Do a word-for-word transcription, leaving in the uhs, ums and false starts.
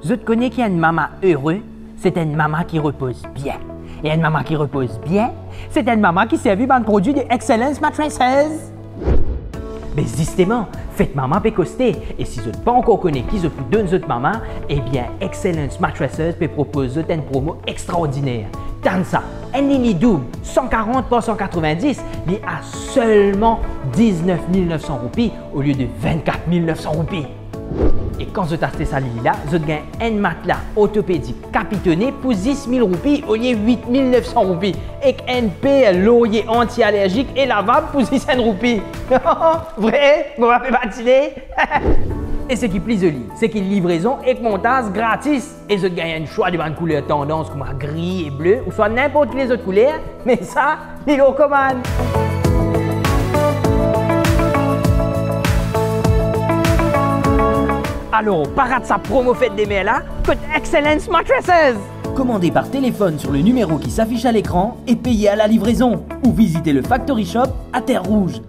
Zot kone ki enn mama ere, se enn mama ki repoz bien. E enn mama ki repoz bien, se enn mama ki servi bann prodwi de Excellence Mattresses. Me zisteman, fet mama pe koste, e si zot pa ankor kone ki zot pou donn zot mama, ebien Excellence Mattresses pe propoz zot enn promo extraordiner. Tann sa, enn lili doub san karant par san katrovin-dis, li a selman diznef mil nef san roupi olie de vinn-kat mil nef san roupi. E kan zot aste sa lili la, zot gagn enn matla ortopedik Capitone pou zis mil roupi olie wit mil nef san roupi, ek enn per lorye anti-alerzik e lavab pou zis enn roupi. Vre? Mo pa pe badine? E seki pli zoli, seki livrezon ek montaz gratis. E zot gagn enn swa de bann kouler tandans kouma gri e ble, ouswa ninport ki lezot kouler, me sa, li lor komann. Alor, pa rat sa promo fet de mer la, kot Excellence Mattresses. Commandez par téléphone sur le numéro qui s'affiche à l'écran et payez à la livraison. Ou visitez le Factory Shop à Terre Rouge.